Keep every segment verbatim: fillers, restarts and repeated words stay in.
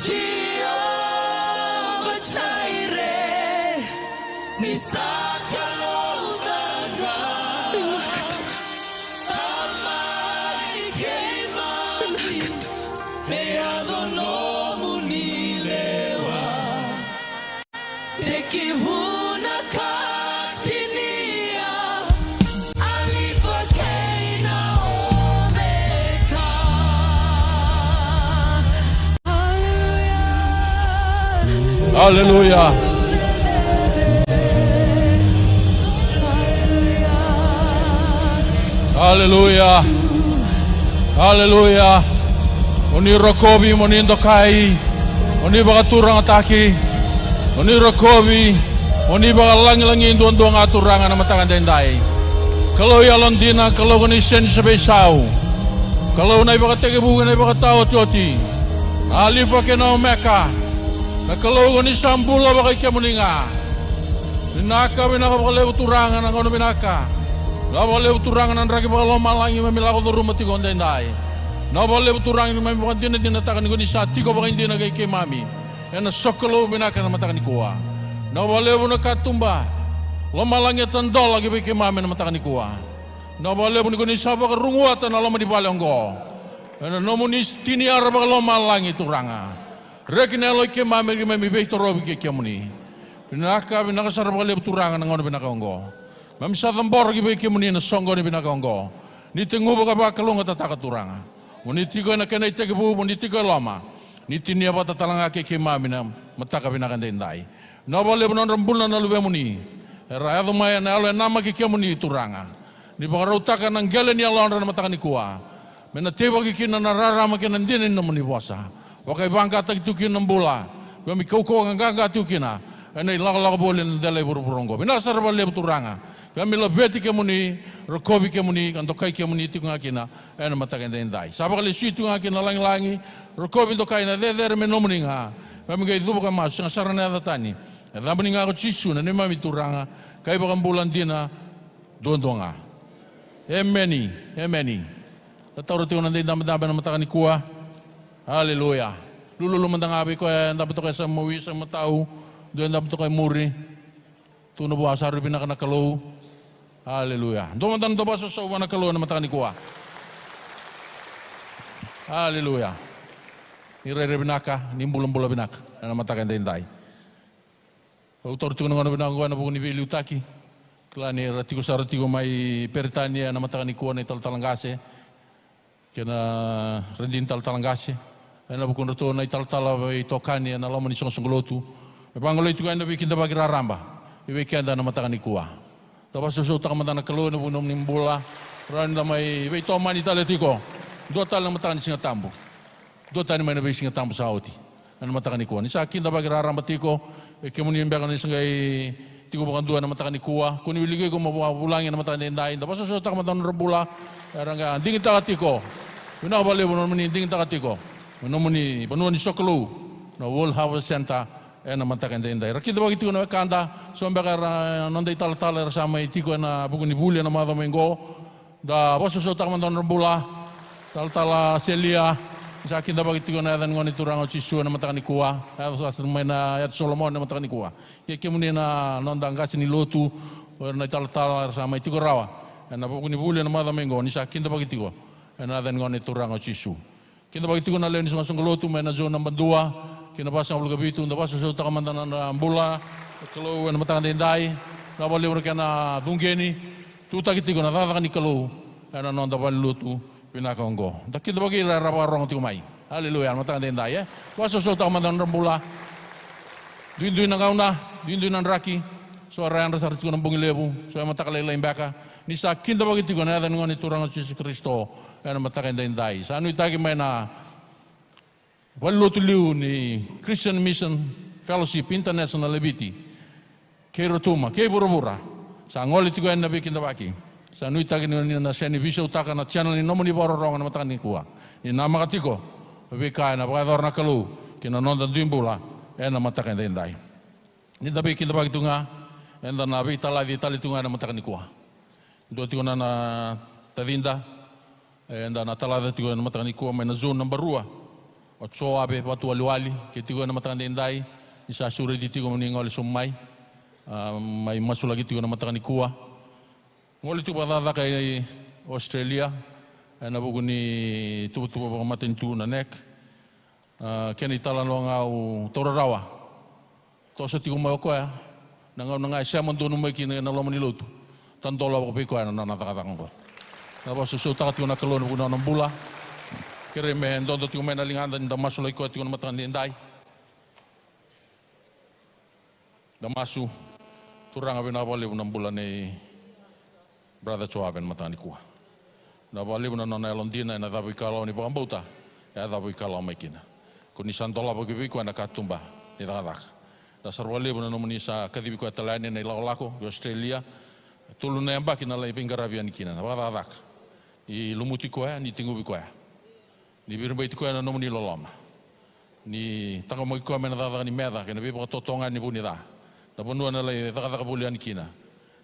Jehovah Jireh, ni sa Kalou ca ga. Tamai keimami, me yaco nomuni lewa. Me kivuna ka tinia, Alifa kei na Omeka. Aleluya. Aleluya. Aleluya. Mo ni rokovi, mo ni dokai, mo ni vakaturagataki, mo ni rokovi, mo ni vakalagilagi duadua ga Turaga na mataka edaidai. Kalou yalodina, Kalou ko ni sega ni se veisau. Kalou na ivakatekivu kei na ivakataotioti. Na Alifa kei na Omeka. Na Kalou ko ni sa bula vakai kemuni ga. Vinaka, vinaka vakalevu Turaga na gauna vinaka. Vinaka vakalevu Turaga na draki vakalomalagi me keimami lako curuma tiko edaidai. Vinaka vakalevu Turaga ni keimami vakadinadinataka ni ko ni sa tiko vakaidina kei keimami ena sokalou vinaka ena mataka nikua. Vinaka vakalevu na katuba lomalagi e tadola ki vei keimami ena mataka nikua. Vinaka vakalevu ni ko ni sa vakaruguwata na loma ni vale oqo ena nomuni tiniara vakalomalagi Turaga. Reki na yalo i keimami, keimami veitorovi kei kemuni. Vinaka, vinaka sara vakalevu Turaga na gauna vinaka oqo. Keimami sa cabora ki vei kemuni na soqoni vinaka oqo. Ni teguva ka vakalougatataka Turaga. Mo ni tiko ena kena itekivu, mo ni tiko e loma. Ni tinia vata tale ga kei keimami na mataka vinaka edaidai. Vinaka vakalevu na nodra bula na luvemuni era yaco mai ena yalo e namaki kemuni Turaga. Ni vakarautaka na qele ni yalodra na mataka nikua. Me na teivaki kina na rarama kei na dina ni nomuni vosa. Vakaivaqataki tu kina na bula. Keimami kaukauwa ka qaqa tu kina ena ilakolako voli ena dela i vuravura oqo. Vinaka sara vakalevu Turaga. Keimami laveti kemuni, rokovi kemuni, ka dokai kemuni tiko ga kina ena mataka edaidai. Sa vakalesui tu ga kina na lagilagi, rokovi, dokai, na cecere me nomuni ga. Keimami qai cuva ka masu, sega sara na yaca tani. E yacamuni ga ko Jisu na neimami Turaga ka iVakabula dina duadua ga. Emeni, emeni. Da taura tiko na daidabedabe ena mataka nikua. Aleluya. Lululu mada ga vei koya e dabe toka e sa mawi, sa matau, dua e dabe toka e muri. Tukuna vua sa rui vinaka na Kalou. Aleluya. Dua mada na dau vakasausau vua na Kalou ena mataka nikua. Aleluya. Ni rairai vinaka, ni bulabula vinaka ena mataka edaidai. Au taura tiko na gauna vinaka oqo ena vuku ni veiliutaki. Kila ni ra tiko sara tiko mai Peritania ena mataka nikua na italatala qase kei na radini talatala qase. Ena vukudratou na italatala veitokani ena loma ni soqosoqo lotu. E vagolei tiko ena veikidavaki raraba vei keda ena mataka nikua. Da vakasausautaka mada na Kalou ena vuku ni nomuni bula. Rawa ni da mai veitomani tale tiko. Dua tale na mataka ni Siga Tabu. Dua tani mai na veisiga tabu sa oti ena mataka nikua. Ni sa kidavaki raraba tiko, e kemuni beka ni sa qai tiko vakadua ena mataka nikua. Kua ni wiliki iko mo vakavulagi ena mataka edaidai. Da vakasausautaka mada na nodra bula. Era qai digitaka tiko. Vinaka vakalevu na nomuni digitaka tiko na nomuni vanua ni sokalou, na World Harvest Centre, ena mataka edaidai. Ra kidavaki tiko na wekada, so beka era noda italatala era sa mai tiko ena vuku ni vuli ena macawa mai oqo. Da vakasausautaka mada na nodra bula. Talatala Selia, ni sa kidavaki tiko ena yaca ni Gone Turaga o Jisu ena mataka nikua. Yaco sara mai na Yatu Solomoni ena mataka nikua. Kei kemuni na noda qase ni lotu, o ira na italatala era sa mai tiko rawa ena vuku ni vuli ena macawa mai oqo, ni sa kidavaki tiko ena yaca ni Gone Turaga o Jisu. Kidavaki tiko na lewe ni soqosoqo lotu mai na zone naba dua ki na vasagavulu ka vitu, da vakasausautaka mada na nodra bula na Kalou ena mataka edaidai. Vinaka vakalevu na kena cuqeni, tutaki tiko na cakacaka ni Kalou ena noda valenilotu vinaka oqo. Da kidavaki ira era vakarorogo tiko mai. Aleluya, ena mataka edaidai, e. Vakasausautaka mada na nodra bula. Duidui na gauna, duidui na draki. So era yadra sara tiko na bogi levu, so e mataka lailai beka. Ni sa kidavaki tiko ena yaca ni Gone Turaga o Jisu Karisito ena mataka edaidai. Sa nuitaki mai na valenilotu liu ni Christian Mission Fellowship International e Viti, kei Rotuma, kei vuravura. Sa gole tiko yani na veikidavaki. Sa nuitaki ni na sega ni veisautaka na channel ni nomuni vakarorogo ena mataka nikua. Ni namaka tiko na veika ena vakayacora na Kalou ki na noda dui bula ena mataka edaidai. Ni da veikidavaki tu ga, eda na veitalaci tale tu ga ena mataka nikua. Dua tiko na, na tacida eda na talaca tiko ena mataka nikua mai na zone naba rua. Joave Vatuwaliwali, ke tiko ena mataka daidai, ni sa sureti tiko mo ni gole sobu mai, a, mai masulaki tiko na mataka nikua. Gole tiko vakacakacaka i Australia, ena vuku ni tuvatuva vakamatanitu na NEC. A, kena italanoa ga au taura rawa. Toso tiko mai o koya, na gauna ga e sema donu mai kina ena loma ni lotu. Tadola vaka vei koya na nona cakacaka oqo. Na vakasausautaka tiko na Kalou ena vuku ni nona bula. Kerei me dodo tiko mai na ligada ni da masulaki koya tiko na mataka daidai. Da masu. Turaga, vinaka vakalevu na bula nei brother Joave ena mataka nikua. Vinaka vakalevu na nona yalodina ena cavuikalawa ni vakabauta e a cavuikalawa mai kina. Ko ni sa dolava ki vei koya na katuba ni cakacaka. Vinaka sara vakalevu na nomuni sa kacivi koya tale yani ena ilakolako ki Australia. Tolu na yabaki na lai veiqaravi yani kina, na vakacakacaka. Ni lumuti koya, ni teguvi koya. Ni viribaiti koya na nomuni loloma. Ni taqomaki koya mai na cakacaka ni meca kei na veivakatotogani ni vu ni ca. Na vanua na lai cakacaka voli yani kina.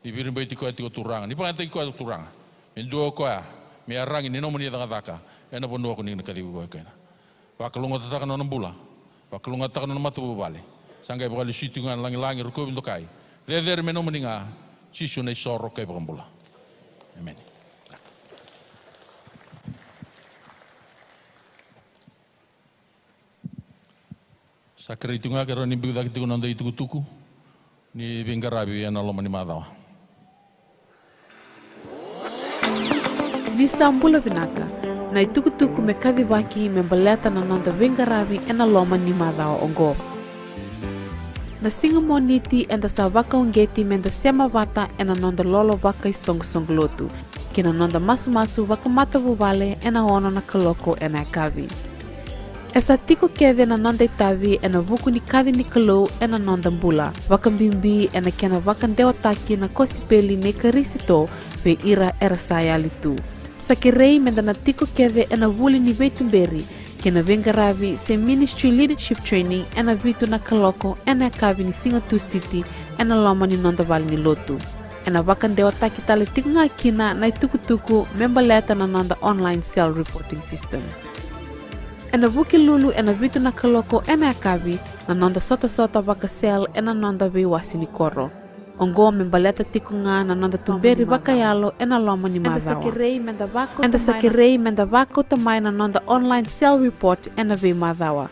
Ni viribaiti koya tiko Turaga. Ni vakayagataki koya Turaga. Me dua o koya me yaragi ni nomuni cakacaka ena vanua ko ni na kacivi koya kina. Vakalougatataka na nona bula. Vakalougatataka na nona matavuvale. Sa qai vakalesui tiko ga na lagilagi, rokovi, dokai. Cecere me nomuni ga. Jisu na isoro kei vakabula. Emeni. Sa kerei tiko ga ke rawa ni biu cake tiko na noda itukutuku ni veiqaravi ena loma ni macawa. Ni sa bula vinaka, na itukutuku me kacivaki me baleta na noda veiqaravi ena loma ni macawa oqo. Na siga Moniti eda sa vakauqeti meda sema vata ena noda lolo vakaisoqosoqo lotu kei na noda masumasu vakamatavuvale ena ono na kaloko ena yakavi. E sa tiko kece na noda itavi ena vuku ni kaci ni Kalou ena noda bula, vakabibi ena kena vakadewataki na kosipeli nei Karisito vei ira era sa yali tu. Sa kerei meda na tiko kece ena vuli ni veituberi kei na veiqaravi se ministry leadership training ena vitu na kaloko ena yakavi ni siga Tusiti ena loma ni noda vale ni lotu. Ena vakadewataki tale tiko ga kina na itukutuku me baleta na noda online cell reporting system. Ena Vukelulu ena vitu na kaloko ena yakavi na noda sotasota vaka cell ena noda veiwase ni koro. Oqo me baleta tiko ga na noda tuberi vakayalo ena loma ni macawa. Eda sa kerei meda vakauta mai na noda online cell report ena veimacawa.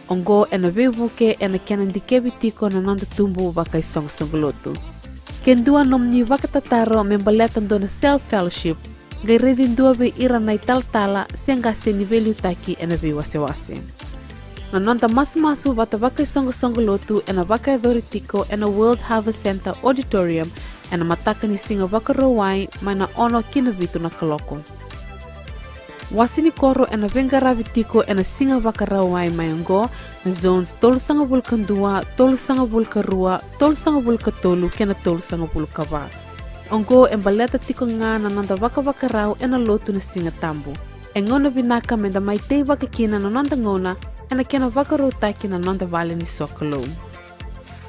Oqo ena veivuke ena kena dikevi tiko na noda tubu vakaisoqosoqo lotu. Ke dua nomuni vakatataro me baleta dua na cell fellowship, qai raici dua vei ira na italatala se qase ni veiliutaki ena veiwasewase. Na noda masumasu vata vakaisoqosoqo lotu ena vakayacori tiko ena World Harvest Centre Auditorium ena mataka ni siga Vakarauwai mai na ono ki na vitu na kaloko. Wase ni koro ena veiqaravi tiko ena siga Vakarauwai mai oqo, na zones tolusagavulu ka dua, tolusagavulu ka rua, tolusagavulu ka tolu kei na tolusagavulu ka va. Oqo e baleta tiko ga na noda vakavakarau ena lotu na Siga Tabu. E gauna vinaka meda mai teivaka kina na noda gauna ena kena vakarautaki na noda vale ni sokalou.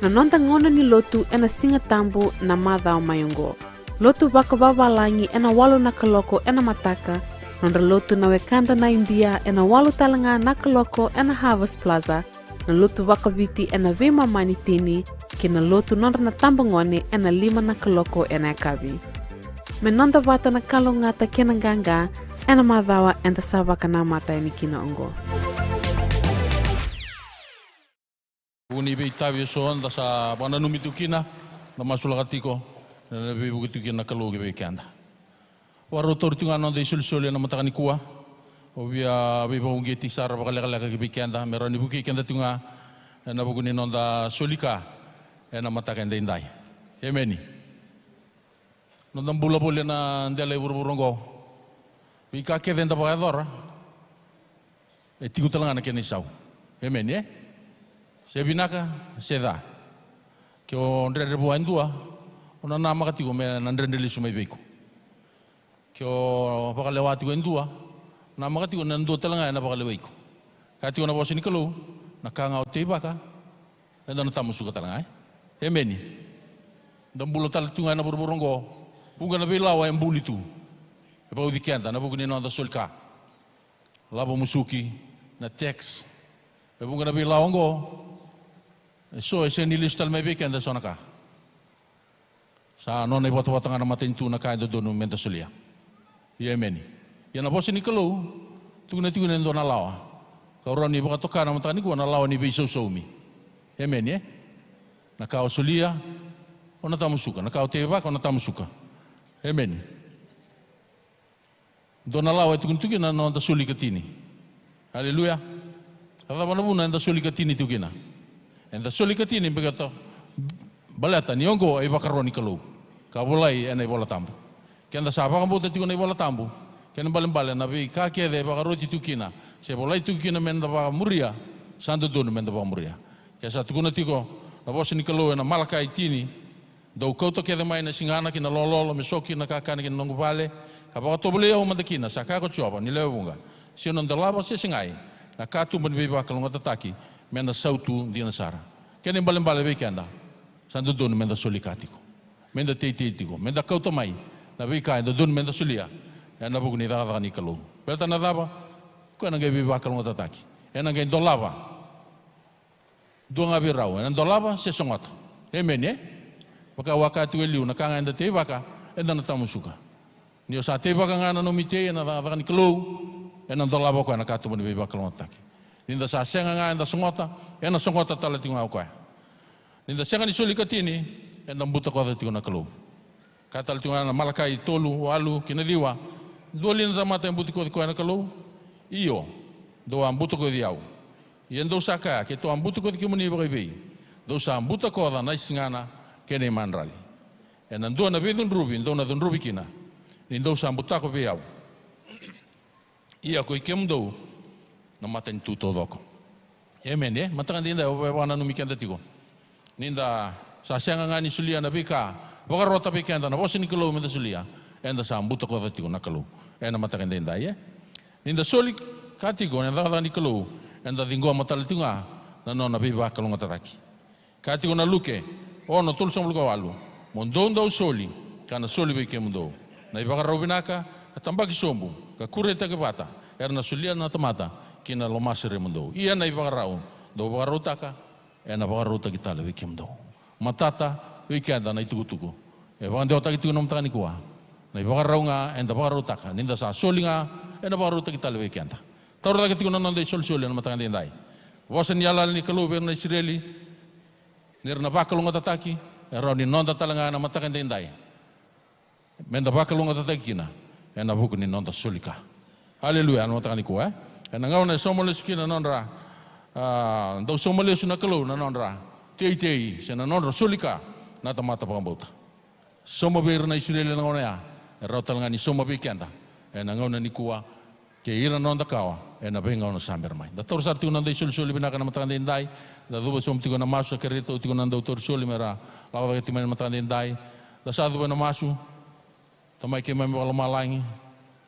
Na noda gauna ni lotu ena Siga Tabu na macawa mai oqo. Lotu vakavavalagi ena walu na kaloko ena mataka, nodra lotu na wekada na Idia ena walu tale ga na kaloko ena Harvest Plaza, na lotu vakaviti ena veimama ni tini, kei na lotu nodra na tabagone ena lima na kaloko ena yakavi. Me noda vata na kalougata kei na qaqa ena macawa eda sa vakanamata yani kina oqo. Vuku ni veitavi eso da sa vakananumi tu kina, da masulaka tiko, na veivuke tu kina na Kalou ki vei keda. Vakarau tauri tu ga na noda isolisoli ena mataka nikua. Au via veivakauqeti sara vakalekaleka ki vei keda me rawa ni vukei keda tu ga ena vuku ni noda soli ka ena mataka edaidai. Emeni. Noda bula voli ena dela i vuravura oqo. Veika kece eda vakayacora, e tiko tale ga na kena isau. Emeni, e? Se vinaka se ca. Ke o dredre vua e dua, o na namaka tiko me na dredre lesu mai vei iko. Ke o vakalewa tiko e dua, namaka tiko na dua tale ga ena vakalewai iko. Kaya tiko na vosa ni Kalou, na ka ga o teivaka, eda na tamusuka tale ga, e? Emeni. Da bula tale tu ga ena vuravura oqo. Vuqa na veilawa e buli tu. E vauci keda ena vuku ni noda soli ka. Lavo musuki, na tax, E vuqa na veilawa oqo, e so e sega ni lesu tale mai vei keda e so na ka. Sa nona ivotavota ga na matanitu na ka e dodonu meda solia. Ia emeni. Ia na vosa ni Kalou, tukuna tiko kina e dua na lawa. Kau rawa ni vakatoka na mataka nikua na lawa ni veisausaumi. Emeni, e? Na ka o solia, o na tamusuka. Na ka o teivaka, o na tamusuka. Emeni. Dua na lawa e tukuni tu kina na noda soli ikatini. Aleluya. A cava na vuna eda soli ikatini tu kina? Eda soli ikatini beka baleta ni oqo e ivakaro ni Kalou ka volai ena iVola Tabu. Keda sa vakabauta tiko na iVola Tabu, kena ibalebale na veika kece e vakaroti tu kina se volai tu kina meda vakamuria, sa dodonu meda vakamuria. Ke sa tukuna tiko na vosa ni Kalou ena Malakai tini, dou kauta kece mai na sigana ki na lololo me soki na kakana ki na noqu vale, ka vakatovolei au mada kina, sa kaya ko Jiova ni lewe vuqa, se na dolava se segai na katuba ni veivakalougatataki, me na sautu dina sara. Kena ibalebale vei keda, sa dodonu meda soli ka tiko, meda teitei tiko, meda kauta mai na veika e dodonu meda solia ena vuku ni cakacaka ni Kalou. Baleta na cava? Koya na qai veivakalougatataki, ena qai dolava. Dua ga vei rau, ena dolava se sogota. Emeni, e? Vaka au a kaya tiko e liu, na ka ga eda teivaka, eda na tamusuka. Ni o sa teivaka ga na nomu itei ena cakacaka ni Kalou, ena dolava o koya na katuba ni veivakalougatataki. Ni da sa sega ga eda sogota, ena sogota tale tiko ga o koya. Ni da sega ni soli ikatini, eda butakoca tiko na Kalou. Kaya tale tiko ga na Malakai tolu, walu ki na ciwa. Dua li na tamata e butakoci koya na Kalou? Io, dou a butakoci au. Ia dou sa kaya, keitou a butakoci kemuni vakaivei? Dou sa butakoca na isigana kei na imadrali. Ena dua na veicudruvi dou na cudruvi kina, ni dou sa butako vei au. Ia ko i kemudou na matanitu taucoko. Emeni, e? Mataka edaidai au vakananumi keda tiko. Ni da sa sega ga ni solia na veika vakarota vei keda na vosa ni Kalou meda solia, eda sa butakoca tiko na Kalou ena mataka edaidai, e? Ni da soli ka tiko ena cakacaka ni Kalou, eda ciqoma tale tiko ga na nona veivakalougatataki. Kaya tiko na Luke ono, tolusagavulu ka walu, mo dou dau soli, ka na soli vei kemudou. Na ivakarau vinaka, ka tabaki sobu, ka kuretaki vata, era na solia na tamata ki na lomaseremudou. Ia na ivakarau dou vakarautaka, ena vakarautaki tale vei kemudou. Matata vei keda na itukutuku e vakadewataki tiko na mataka nikua. Na ivakarau ga eda vakarautaka, ni da sa soli ga, ena vakarautaki tale vei keda. Taura cake tiko na noda isolisoli ena mataka edaidai. Vosa ni yalayala ni Kalou vei ira na Isireli, ni ra na vakalougatataki, e rawa ni noda tale ga ena mataka edaidai meda vakalougatataki kina ena vuku ni noda soli ka. Aleluya, ena mataka nikua, e? Ena gauna e sauma lesu kina na nodra, a, dau sauma lesu na Kalou na nodra teitei se na nodra soli ka na tamata vakabauta. Sauma vei ira na Isireli ena gauna ya, e rawa tale ga ni sauma vei keda ena gauna nikua, kei ira na noda kawa ena veigauna sa bera mai. Da taura sara tiko na noda isolisoli vinaka ena mataka edaidai. Da cuva sobu tiko ena masu, sa kerei tiko na dautauri soli me ra lako cake tiko mai ena mataka edaidai. Da sa cuva ena masu. Tamai keimami vakalomalagi,